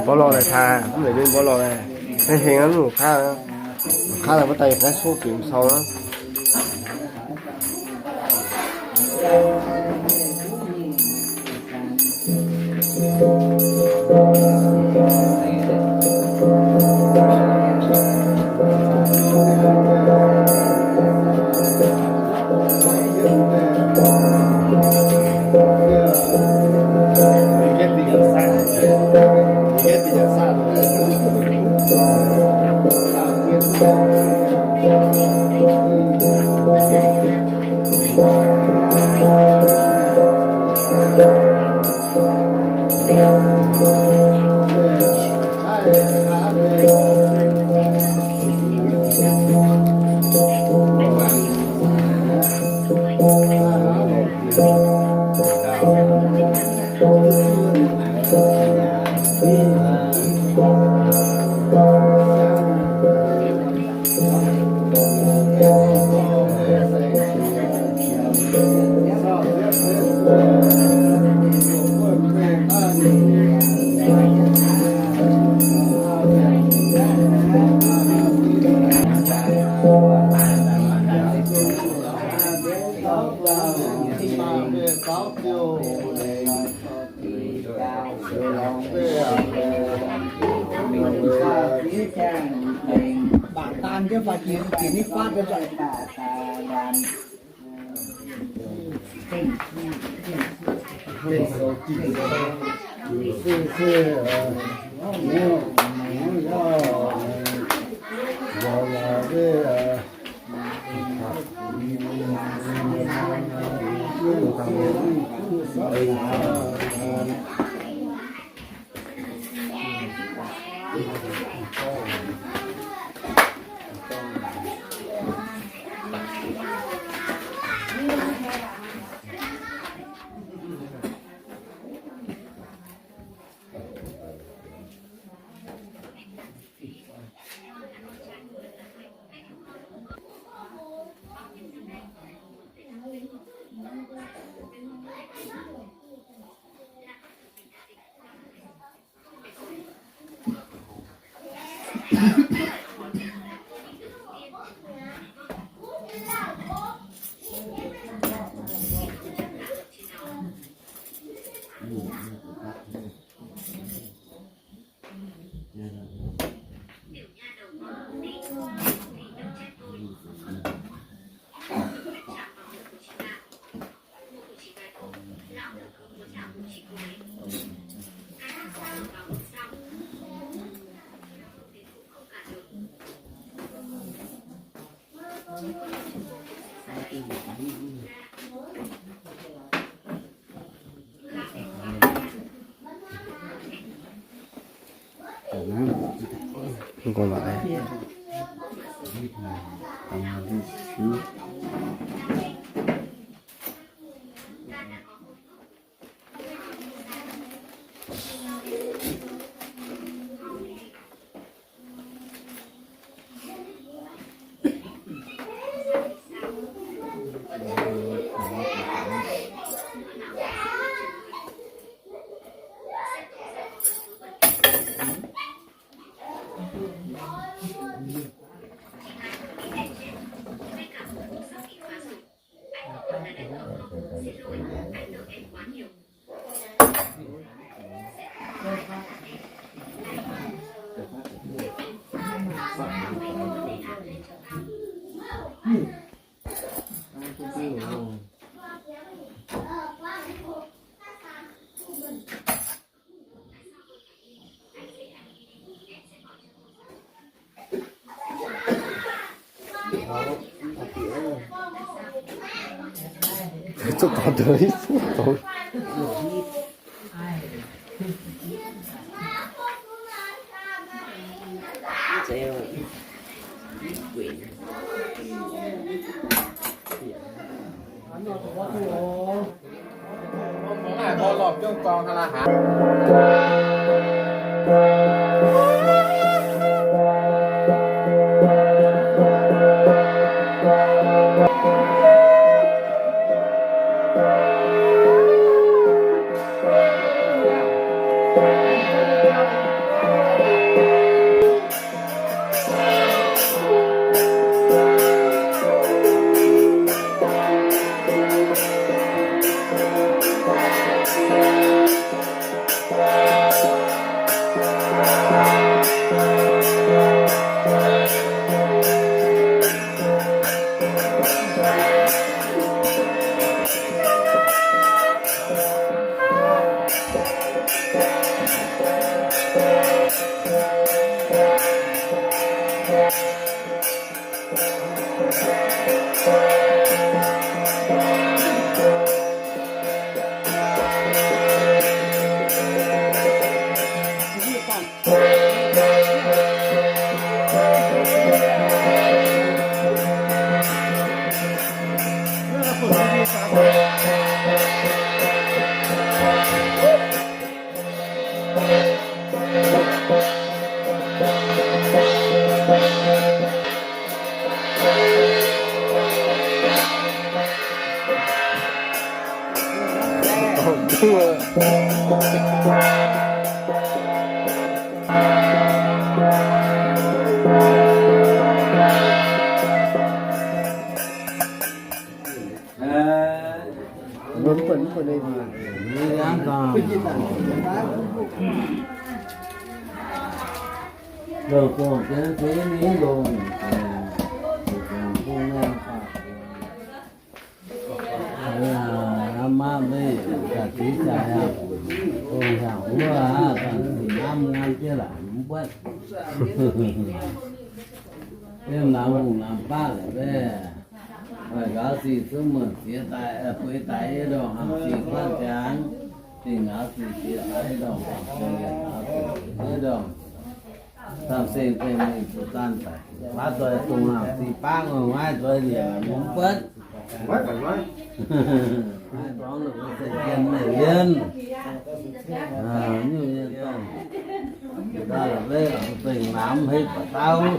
Mborqv lorh naaic taaih, mv zeiz mborqv lorh naaic. Hengx hengx aqv, mv kaav, kaav naaic mbuo daaih yietc naaiv coqv bieqc mv cau aqv. Zuqc taux deix zuqc taux. Yiem naaiv hungh naaiv baav la'baeqv, nqa'haav sic zungv muonc ziex daaih, bueix daaih yie ndorngc, nqa'haav sic kuanv ziangx, dingh nqa'haav sic ziex daaih yie ndorngc, dingh nqa'haav sic yie ndorngc. Samh seng dengh mingh zuqc zaanh daic, baav doic dongh nqa'haav sic baav ngongh naaiv doic liemh mv buatc. Maiv dorngx longc se jien meih mbienv. Nyungc nyei dorngx, daaih la'beiv zengc namx hei ba'dauh.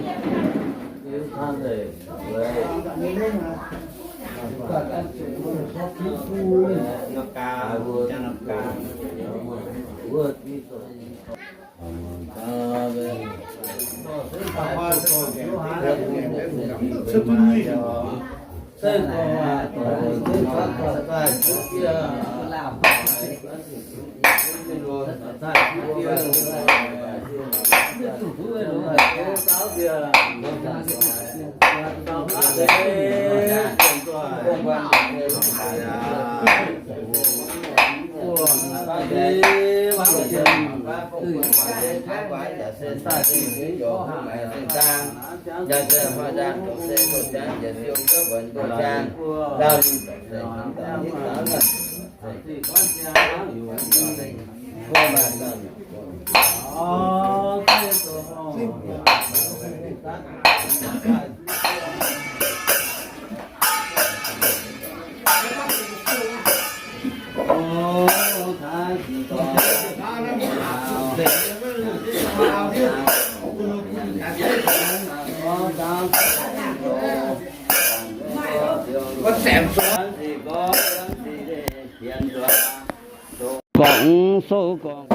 Gorngv sou gorngv.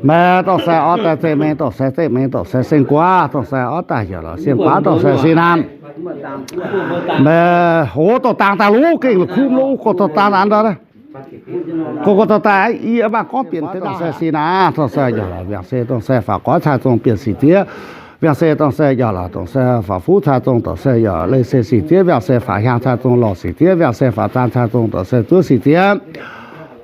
Mv baac dorh sai orv daaih zeiv mengh, dorh sai zeiv mengh, dorh sai seng guaav, dorh sai orv daaih yaac lorz seng guaav, dorh sai sin naamh. Mv baac hoz dorh dangx daaih loz, gengh la'kuqv loz, gorx dorh dangx daaih, gorx gorx dorh daaih, yie mv baac gorngv bienc deix dorh sai sin naamh, dorh sai yaac lorz mbiaangc se dorh sai faaux goiv cai zong bienh sic diev, mbiaangc se dorh sai yaac lorz dorh sai faaux fuv cai zong dorh sai yaac leih se sic diev, mbiaangc se faaux hiaang cai zong lorz sic diev, mbiaangc se faaux zaang cai zong dorh sai zuov sic diev.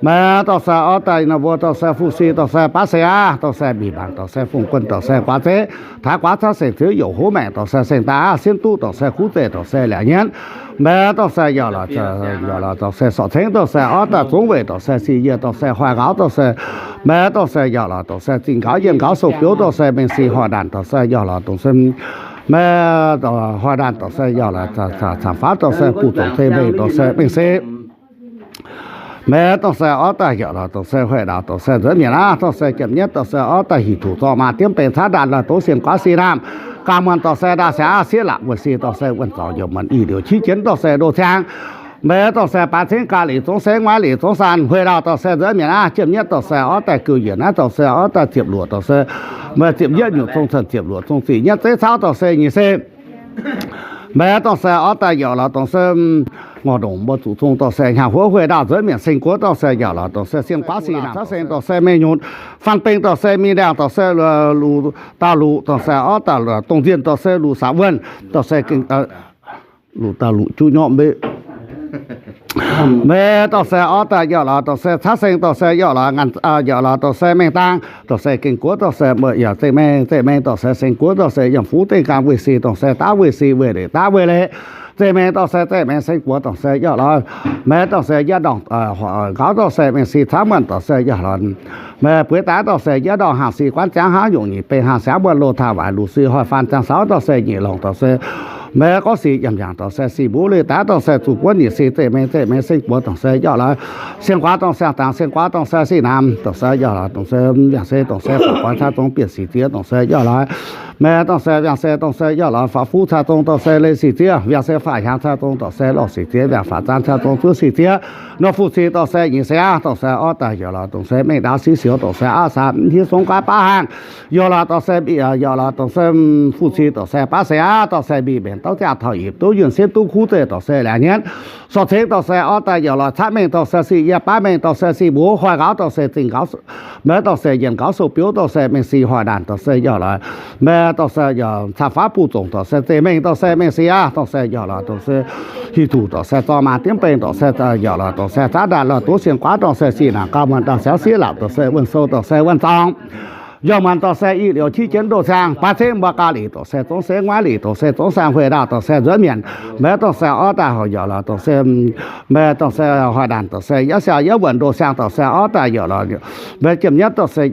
Maiv dorh sai orv daaih nor mbuo dorh sai fu-si dorh sai baav seix aqv, dorh sai mbic mbaangc dorh sai fungx guon dorh sai guaax zeiv, taaix guaax caqv sengx ziouv youc hov maengc dorh sai seng daaih aqv, sienv duqv dorh sai kuv zeiv dorh sai liac nyienv. Maiv dorh sai yaac lorz, yaac lorz dorh sai sorc cengv dorh sai orv daaih zungv weic dorh sai sic yie dorh sai hoic nqaaux dorh sai, maiv dorh sai yaac lorz dorh sai zingh nqaaux yienh nqaaux sou biouv dorh sai mengh sic hoic ndaanc dorh sai yaac lorz dorh sai, maiv hoic ndaanc dorh sai yaac lorz cangx faanv dorh sai buv zongc zeiv mengh dorh sai mengh sic. Maiv dorh sai orv daaih yaac lorz dorh sai hoic ndaaux dorh sai nzuonx mienc aqv, dorh sai jiem nyietv dorh sai orv daaih hic tuc zorqv maa diemv beng caav ndaanh lorh doz sienx guaav sic naamh, ganh muonc dorh sai ndaaih siangx aqv, sieqv laatc wuonh sic dorh sai wuonh zorngx yaac muonc i liouc qiex jienv dorh sai ndoh ciang. Maiv dorh sai baaix cengv ga'lic zungv sengv, nguaaiv lic zungv san, hoic ndaaux dorh sai nzuonx mienc aqv, jiem nyietv dorh sai orv daaih gouv yienc naaiv dorh sai orv daaih ziepc luoqc dorh sai, maiv ziepc nyietv nyungc zong cen ziepc luoqc zong ziqc nyietv zeiv cauv dorh sai nyic se. Maiv dorh sai orv daaih yaac lorz dorh sai ngorc ndongc mbuo zuqc zong dorh sai hnyangx huov hoic ndaaux nzuonx mienc seng guoqv dorh sai yaac lorz dorh sai sienx guaav sic naamh caqv sengx dorh sai mengh nyutc, faan beng dorh sai mingh ndiangx dorh sai luc, daauh luc dorh sai orv daaih dongh nzienh dorh sai luc saax wuonh dorh sai gengh luc daauh luc juqv nyorqv mbeqv. Maiv dorh sai orv daaih yaac lorz dorh sai caqv sengx dorh sai yaac lorz, yaac lorz dorh sai mengh dang dorh sai gengh guoqv dorh sai mbuo yaac zeiv mengh zeiv mengh dorh sai seng guoqv dorh sai yiem fuv dengh gaam weih sic dorh sai daav weih sic weih leic daav weih leic, zeiv mengh dorh sai zeiv mengh seng guoqv dorh sai yaac lorz, maiv dorh sai yietv ndorngc nqaaux dorh sai mengh sic caav muonh dorh sai yaac lorz, maiv bueix daaih dorh sai yietv ndorngc haangh sic guanv ziangv hnangv yungc nyic beng haangh siangv muonh loz taaih waaic luc sic hoic faan ziangh saux dorh sai nyic lorngc dorh sai, maiv gorngv sic yiem yangh dorh sai sic mbuov leiz daav dorh sai zuqc buonv nyic sic zeiv mengh zeiv mengh seng guoqv dorh sai yaac lorz, sienx guaax dorh sai dangx sienx guaax dorh sai sic naamh dorh sai yaac lorz dorh sai mbiaangc se dorh sai faaux guaax caav zong bieqc sic zieqv dorh sai yaac lorz, maiv dorh sai mbiaangc se dorh sai yaac lorz faaux fuv caav zong dorh sai leiz sic zieqv, mbiaangc se faaux hiaangx caav zong dorh sai lorh sic zieqv, mbiaangc faaux zaanv caav zong zuov sic zieqv, nor fu-ci dorh sai nyic se aqv, dorh sai orv daaih yaac lorz dorh sai mengh ndaauv siqv sioux dorh sai aqv, saax hniev songv guaav baav haangh, yaac lorz dorh sai mbic, yaac lorz dorh sai fu-ci dorh sai baav se aqv, dorh sai mbic mbenc douv ziangh taux yipc duqv yunh sienv duqv kuv zeiv dorh sai liac nyienv, sorc cengx dorh sai orv daaih yaac lorz caqv mengh dorh sai sic yie baav mengh dorh sai sic mbuov hoic nqaaux dorh sai zingh nqaaux, maiv dorh sai yienh nqaaux sou biouv dorh sai mengh sic hoic ndaanc dorh sai yaac lorz, maiv dorh sai yaac caqv faanv buv zongc dorh sai zeiv mengh dorh sai mengh sic aqv, dorh sai yaac lorz dorh sai hic tuc dorh sai zorqv maa diemv beng dorh sai yaac lorz dorh sai zaanv ndaanh lorh doz sienx guaav dorh sai sic naanc gauh muonh dorh sai sieqv laatc dorh sai wuonh sou dorh sai wuonh zorngx, yaac muonc dorh sai i liouc qiex jienv ndoh ciang baaix cengv mbuo ga'lic dorh sai zungv sengv, nguaaiv lic dorh sai zungv san, hoic ndaaux dorh sai nzuonx mienc, maiv dorh sai orv daaih yaac lorz dorh sai, maiv dorh sai hoic ndaanc dorh sai yietv siang yietv wuonc ndoh siang dorh sai orv daaih yaac lorz, maiv jiem nyietv dorh sai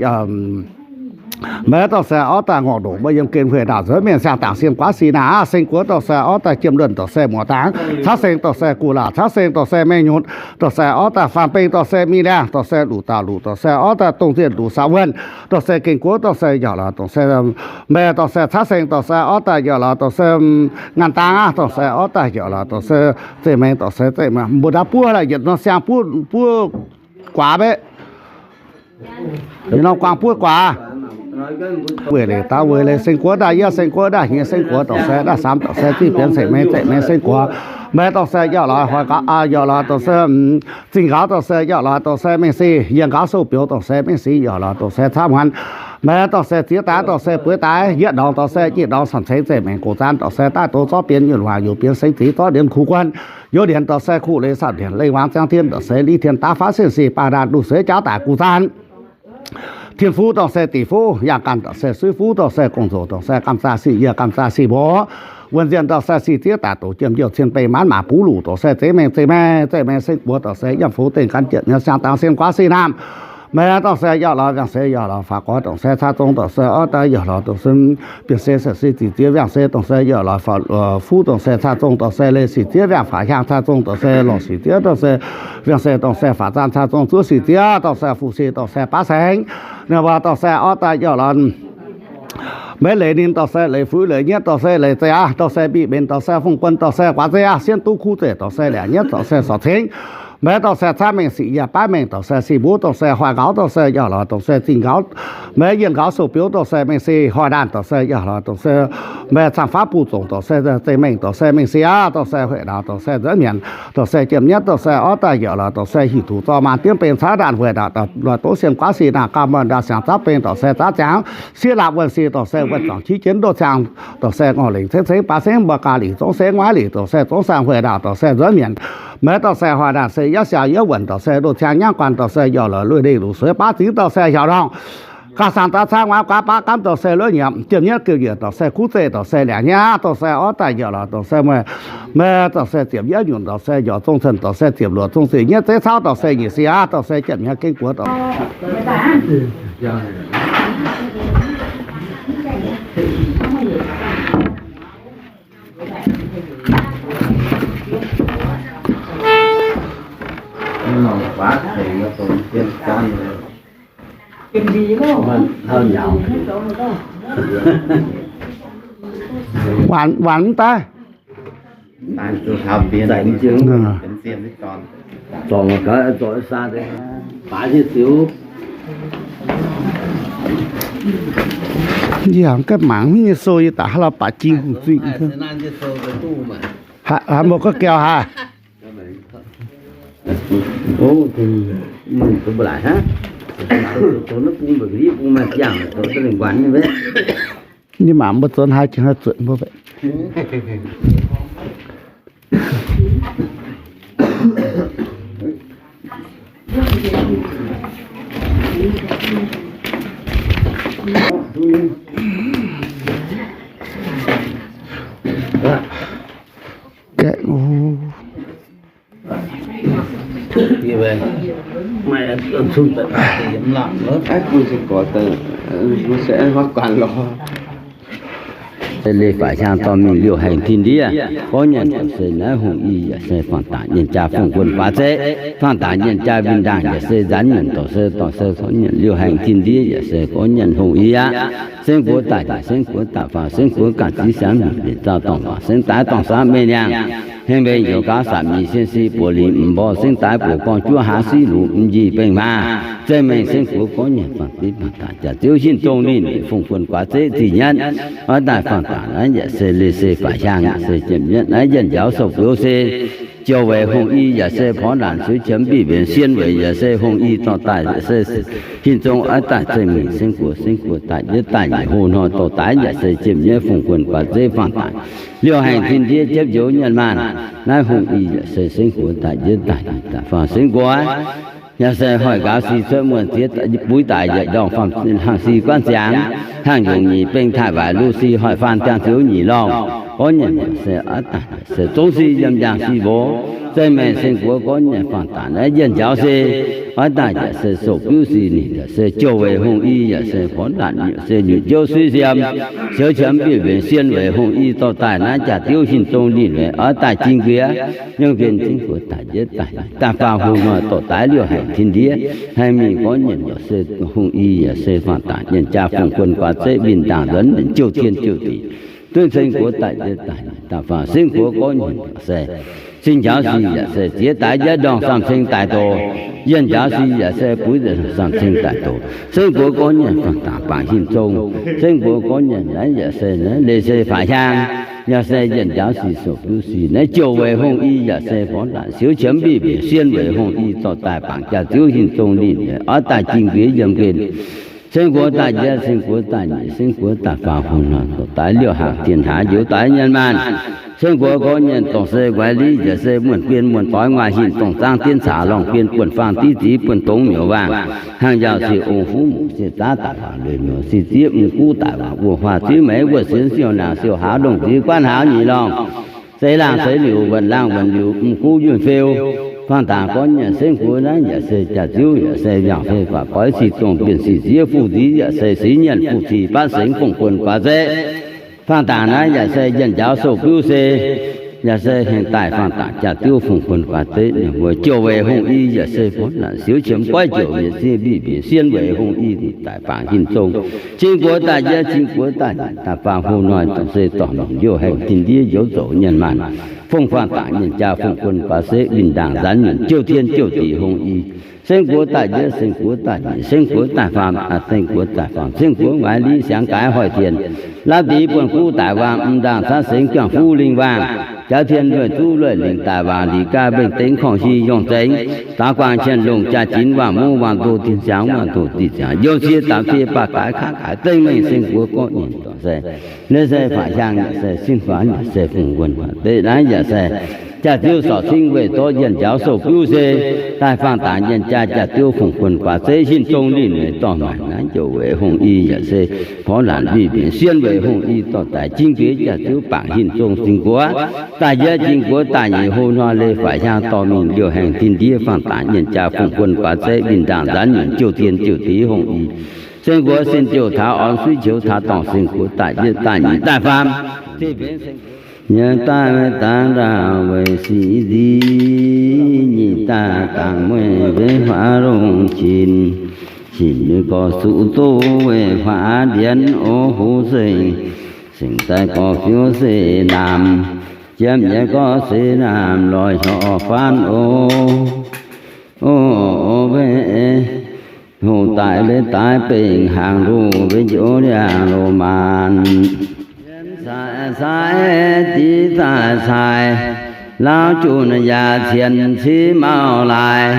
maiv dorh sai orv daaih ngorc ndongc mbuo yiem gen hoic ndaaux nzuonx mienc siang dangc sienx guaav sic naaic aqv, seng guoqv dorh sai orv daaih jiem luonh dorh sai muoc dangx, caqv seng dorh sai gu'laac, caqv seng dorh sai mengh nyutc, dorh sai orv daaih faanh beng dorh sai mingh liangh, dorh sai luc daaih luc, dorh sai orv daaih dongh zienh luc saax wuonh, dorh sai gengh guoqv dorh sai yaac lorz dorh sai, maiv dorh sai caqv seng dorh sai orv daaih yaac lorz dorh sai ngaanh dang aqv, dorh sai orv daaih yaac lorz dorh sai zeiv mengh dorh sai zeiv mbuo ndau buov laaih yietc norm siang buov, buov guaax mbeqv. Yietc norm guang buov guaax. Weic leiz daav weic leiz seng guoqv ndaaih yietv, seng guoqv ndaaih hnyeic, seng guoqv dorh sai ndaaih samv, dorh sai zingh bienx ceix mengh ceix mengh seng guoqv. Maiv dorh sai yaac lorz hoic nqaaux, yaac lorz dorh sai zingh nqaaux dorh sai yaac lorz dorh sai mengh sic, yienh nqaaux sou biouv dorh sai mengh sic yaac lorz dorh sai caqv muonc. Maiv dorh sai ziex daaih dorh sai bueix daaih yietv ndorngx dorh sai nyic ndorngx sanc ceix zeiv mengh gox zaanv dorh sai daaih doz zorqv bienx yunh waac youz bienx sengx zix zorqv ndienx kuv guon. Youz ndienx dorh sai kuh leiz sauc ndienx lengh wangc ziangh tien dorh sai li tien daav faatv sienx sic baah ndaanh nduqc sueiv jauv daic guv zaanv. Tien fuv dorh sai dic fuv, yangh ganh dorh sai suiv fuv dorh sai gong-zoqc dorh sai gamh zaah sic yie gamh zaah sic mbuoqc. Wuonh nzienh dorh sai sic zieqv daaih doqc jiem youh cien bengh maanv maac buv luc dorh sai zeiv mengh zeiv mengh zeiv mengh seng guoqv dorh sai yiem fouv dengh gan jienv mienh siang dangx sienx guaav sic naamh. Maiv dorh sai yaac lorz mbiaangc se yaac lorz faaux guaax dorh sai caqv zong dorh sai orv daaih yaac lorz dorh sai bienh se se sic ziqc ziex mbiaangc se dorh sai yaac lorz fuv dorh sai caqv zong dorh sai leiz sic zieqv mbiaangc faaux hiaangx caqv zong dorh sai lorh sic zieqv dorh sai mbiaangc se dorh sai faaux zaanv caqv zong zuov sic zieqv dorh sai fu-ci dorh sai baav saengv. Ninh mbuo dorh sai orv daaih yaac lorz maiv leiz ninh dorh sai leiz fuix leiz nyietv dorh sai leiz zeiv aqv, dorh sai mbiqc mbenc dorh sai fungx guon dorh sai guaax zeiv aqv, sienv duqv kuv zeiv dorh sai liac nyietv dorh sai sorc cengx. Maiv dorh sai caqv mengh sic yie baav mengh dorh sai sic mbuov dorh sai hoic nqaaux dorh sai yaac lorz dorh sai zingh nqaaux, maiv yienh nqaaux sou biouv dorh sai mengh sic hoic ndaanh dorh sai yaac lorz dorh sai maiv cangx faanv buv zongc dorh sai zeiv mengh dorh sai mengh sic aqv, dorh sai hoic ndaaux dorh sai nzuonx mienc dorh sai jiem nyietv dorh sai orv daaih yaac lorz dorh sai hic tuc zorqv maa diemv beng caqv ndaanh hoic ndaaux lorz doz sienx guaav sic naanc gauh muonh ndaauh siangx zaapv beng dorh sai zaapv ziangx sieqv laatc wuonh sic dorh sai wuonh zorngx qiex jienv ndoh ciang dorh sai ngorc lengc cengx cengx baav cengx mbuo ga'lic zungv sengv, nguaaiv lic dorh sai zungv sang hoic ndaaux dorh sai nzuonx mienc Maiv dorh sai hoic naanc se yaav siaaux yaav wuonc dorh sai loz-ciang nyangv guanh dorh sai njorc lorz lueiz ndeic luc sueiz baav zingx dorh sai hiaaux ndorngh. Gauh saangc daaih caangv muangx guaax baav gaamv dorh sai luoqv nyiemc, jiem nyietv geuh njiec dorh sai kuv zeiv dorh sai liangx hnyaav dorh sai orv daaih njorc lorz dorh sai mueiz, maiv dorh sai ziepc yietv nyunc dorh sai njorc zong cen dorh sai ziepc luoqc zong ziepc nyietv zeiv cauv dorh sai nyic siaaux dorh sai jiem hnyaav gengh buoz dorh Waanc, waanc mv daaih. Yie mangc gaax mangc nyei sou yie daaih haaix lauh baac jing hungh zuiz. Haaix mbuo gorngv gauh haaix? Yie mangc mbuo zuonx haaix jiex haaix zuotc mbuo. Leiz faatv hiaangx dorh mingh liouh haengh tin-ndiev. Gorngv nyanc dorh se naaiv hungh i yaac se faanh daaih nyanc jaa fongh guon guaax zeqv, faanh daaih nyanc jaa win-ndaangc yaac se nzaanx nyanc dorh se dorh se gorngv nyanc liouh haengh tin-ndiev yaac se gorngv nyanc hungh i aqv. Sengx guoqv daaih nyanc, sengx guoqv daaih faanh, sengx guoqv ganh ziex siangx mienh mbienc zaux dorngc waac, sengx daaix dorngc saamv meiv niangh. Hengx mbenc youc gaax saatc mingh sien si buoz lingc m'mborh, sengx daaix buoz gorngv juov hlaax siqv lux m'njih bengh hmaa. Zeiz mengh sengx guoqv gorngv nyanc faanh ziex faanh daaih jaax ziouv hinc zong ninh fongh guon guaax zeqv zih nyanv. Oix daaih faanh daaih naaiv yaac se leiz se faatv hiaangx yaac se jiem nyanv naaiv yienh njaaux sou biouv se jouh weic hungh i yaac se porv ndaanc siouv qiemx mbiv mbenc sien weic yaac se hungh i dorh daaih yaac se hinc zong oix daaih zeiz mingh sengx guoqv, sengx guoqv daaih njiec daaih nyic hoh hnoi dorh daaih yaac se jiem nyanv fongh guon guaax zeqv faanh daaih liouh haengh tin-ndiev jiepv njoux nyanc maanh. Naaiv hungh i yaac se sengx guoqv daaih njiec daaih nyic daaih faanh sengx guoqv yaac se hoic gaax si cuotv muonh ziex buix daaih yietc ndorngh faam hnangv si guanv ziangx, hnangv yungz nyic beng taaih waaic lu si hoic faam ziangh ziouv nyic lorngh. Gorngv nyanc yaac se oix daaih yaac se zungv si yiem njang si mbox. Zeiz mengh sengx guoqv gorngv nyanc faanh daaih naaiv yienh njaaux se oix daaih yaac se sou biuv si ninh yaac se jouh weic hungh i yaac se porv ndaanc yaac se nyutc jouv suiv siem siouv qiemx mbiv mbenc sien weic hungh i dorh daaih naaiv jaax diuv hinc zong ninh weic oix daaih jing nquiex. Yiem gengh sengx guoqv daaih njiec daaih daaih faanh hungh hnoi dorh daaih liouh haengh tin-ndiev. Haih mingh gorngv nyanc yaac se hungh i yaac se faanh daaih nyanc jaa fongh guon guaax zeqv win-ndaangc nzuonx nyanc jouh tien jouh deic, duqv sengx guoqv daaih njiec daaih daaih faanh sengx guoqv gorngv nyanc yaac se sin njaaux si yaac se ziex daaih yietv ndorngh samh ceng daaih doqc. Yienh njaaux si yaac se buix samh ceng daaih doqc. Sengx guoqv gorngv nyanc faanh daaih bangc hinc zong. Sengx guoqv gorngv nyanc naaiv yaac se naaiv leiz se faatv hiaangx, yaac se yienh njaaux si sou biuv si naaiv jouh weic hungh i yaac se porv ndaanc siouv qiemx mbiv mbenc sien weic hungh i dorh daaih bangc jaax ziouv hinc zong ninh oix daaih jing nquiex yiem gengh sengx guoqv daaih njiec, sengx guoqv daaih nyic, sengx guoqv daaih faanh hungh hnoi dorh daaih liouh haangh tien hlaax njoux daaih nyanc maanh. Sengx guoqv gorngv nyanc dongh se guaix liv yaac se muonh bien muonh doix nguaaic hinc dongh zaangv dienv caax lorngh bien buonv faang div zix buonv dongz miuc waangh, hnangv yaauh siec ong fuv muc siec zaav daaih waangc lueic miuc siec ziev m'guv daaih waangc wuov huaax ziev meix wuov sienx siou naangc siou haaux ndongh ziex guanv haaux nyic lorngh. Seix laangh seix liuc, wuonh laangh wuonh liuc, m'guv yunh feu. Faanh dangx gorngv nyanc sengx guoqv naaiv yaac se jaax ziouv yaac se yangh fei faatv goix sic zongh bienh sic ziev fuqv nziex yaac se sic nyanc fuqv sic batv sengx fongh guon guaax zeqv. Faanh dangx naaiv yaac se yienh njaaux sou biuv se yaac se hengx daaih faanh dangx jaax ziouv fongh guon guaax zeqv. Mbuo jouh weic hungh i yaac se porv naanc siouv qiemx goiv jouc mienh sienh mbiv mbienc sien weic hungh i daaih bangc hinc zong. Cing guoqv daaih njiec, cing guoqv daaih daaih faanh hungh hnoi dongh se dorh mingh liouh haengh tin-ndiev njoux zoux nyanc maanh, fongh faanh dangx nyanc jaa fongh guon guaax zeqv win-ndaangc nzaanx nyienc jouh tien jouh deic hungh i. Sengx guoqv daaih njiec, sengx guoqv daaih nyic, sengx guoqv daaih faam, sengx guoqv daaih faam, sengx guoqv nguaaic liv siangx gaaix hoic tien, laav dix buonv guv daic waangh m'ndaangc cav sengx juangc fuqv lingh waangh, jaax tien lueic zuqv lueic lingc daic waangc liqc gaav mbengh dengx korngh hi yongh zengx, daax guangc qienx longc jaa-jinx waangh muv waangh ndoh tin siangx waangh ndoh diqc ziangx youh cie daamx cie baac gaaix kaav gaaix zengx mengh sengx guoqv gorqv nyinc dorngx se, leiz se faatv hiaangx yaac se sin faanx yaac se fungx wuonh faatv deix naaiv yaac se Jaax-ziouv sorc cingv weih zorqv yienh njaaux sou-biuv se daaih faang dangx yienh jaa. Jaax-ziouv fungx buonc guaax zeiv hinc zong linh weic dorh maaic naaiv njoux weic hungh i yaac se porv laanc wih mbienx sien weic hungh i dorh daic jingv bieqc jaax-ziouv bangc hinc zong zingh guoqv daaih yieqv zingh guoqv daaih nyeic hlo hnoi leiz faix hiaang dorh mingh liouh haengh zinh ndiev faang dangx yienh jaa fungx buonc guaax zeiv winh ndaangc nzanv nyunc jouh zien jouh div hungh i. Seng guoqv sin jouh taux orn suiv qiux taux dorngh seng guoqv daaih yietv daaih nyic daaih faam. Yieqv daaih dangx ndaauh weic sic nziv, nyic daaih dangx mueiz weic faaux longc qinc, qinc nyei gorx suqv duqv weic faaux ndienx o huv sengx, sengx daaih gorx fiuv se naamh, jiem nyei gorx se naamh lorz hnyouv faanv o. O, o, mbe, hoc daaih mbe daaih bengc hnaangx nduqc mbe njoux liangx loz-maanc. Sai, sai, div daaih cai, lauv junc yaac cien civ mauv laaix,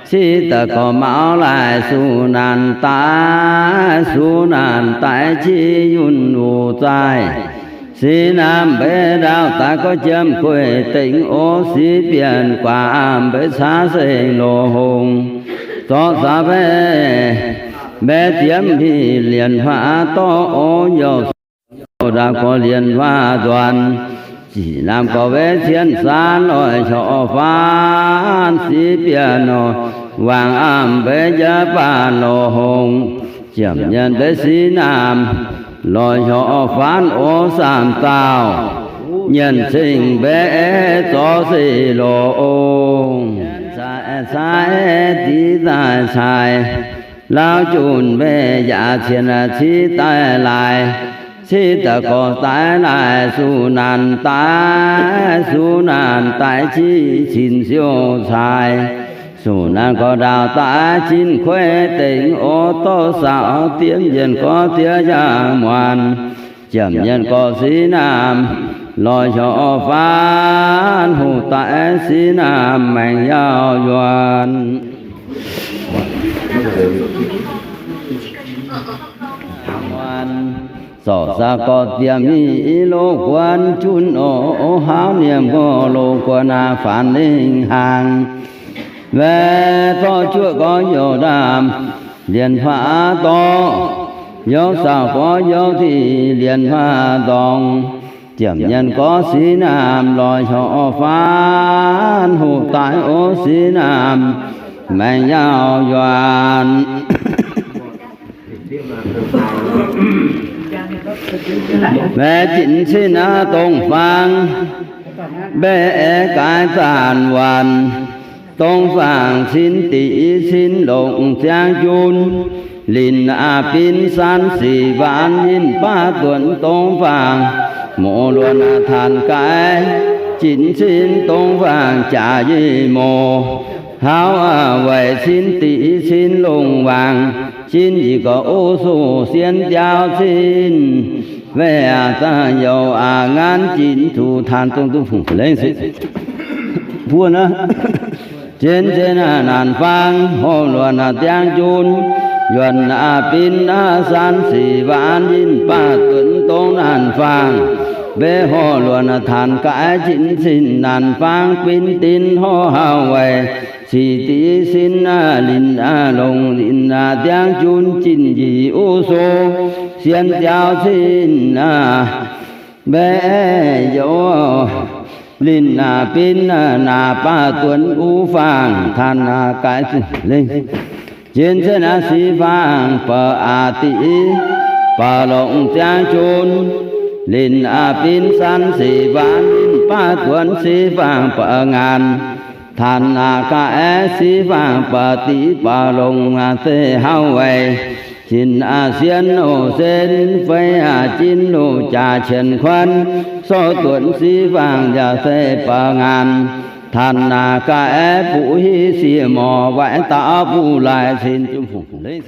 civ daaih gorx mauv laaix suqv naanc daaih, suqv naanc daaih civ yunh wuc zaih. Sic naamh mbe ndaauv daaih gorx jiem gueiv dengx o, sic bienh guaax mbe caav seng loz-hungh, zorqv caav mbe, mbe diemv hieh lienc huaav dorv o, youh, youh ndaauv gorx lienc huaav nzuonx. Sic naamh gorx weic cien saanv lorz hnyouv faanv, sic bienh nor wangc amv mbe jaav baanh loz-hungh. Ziepc nyeic mbe sic naamh lorz hnyouv faanv o, saamv dauh nyienh cing mbe zorqv se loz-ongh. Sai, sai, div daaih cai, lauv junc mbe yaac cien civ daaih laaix, civ daaih gorx daaih laaix suqv naanc daaih, suqv naanc daaih civ cin siou cai. Suqv naanc gorx ndaauv daaih zinh kueiv dengx o, dorv saaux diemv yienh gorx diev yaac muonc. Ziepc nyeic gorx sic naamh lorz hnyouv faanv, hoc daaih sic naamh maengc yaac yuonc. Zorc saah gorx diemv i loz guonv junv oc, hoz haav niemh gorx loz guonv aav faanx lingh hnaangx. Mbe zorqv juoqv gorx youh ndaamv lienc huaav dorv, youh saauh gorx youh diqc lienc huaav ndorngx. Ziepc nyeic gorx sic naamh lorz hnyouv faanv, hoc daaih o sic naamh maengc yaac yuonc. Mbe zinh cin aav dongh faang, mbe aengx gaix zaanc waanc, dongh faang cin diqc cin longc ziangh junv, linh aav bin san sic waanc yinh baav duonx dongh faang moz luonx aav tanx gaix zinh cin dongh faang jaax yinh moz. Hauv aav weic cin diqc cin longc wangc, cin yinh gorx o soh sien jaauv cin, weic aav zangh youh aav nganv jin zuqc tanx dongh duqv fungc lengh se. Buo naaiv Zien zien naanc faang, horpc luonc ziangh junv, yuonc aav bin aav san sic waanc yinh baav duonx dongh naanc faang. Mbe horpc luonc tanc gaax zinh cin naanc faang, bin dinx horpc hauh weic sic diqc sin aav linc aav longc linc aav ziangh junv zinh njiec wuov sou, sien jaauv cin aav mbe youz linc aav bin aav naaic baav duonx wuov faang, tanc aav gaaix zinh lengh. Zien zien aav sic faang baav aav diqc, baav longc ziangh junv, linc aav bin san sic waanc linc baav duonx sic faang baav ngaanc, tanc aav gaaix sic faang baav diqc baav longc aav zeiz hauh weic zinh aav sien oc sen fei aav jin loz jaax qienx kuonv, sortv duonx sic faang yaac zeiz baav ngaanc, tanc aav gaaix buv hiv siec morc waaic dauh buv laaix cin zunv fungc lengh.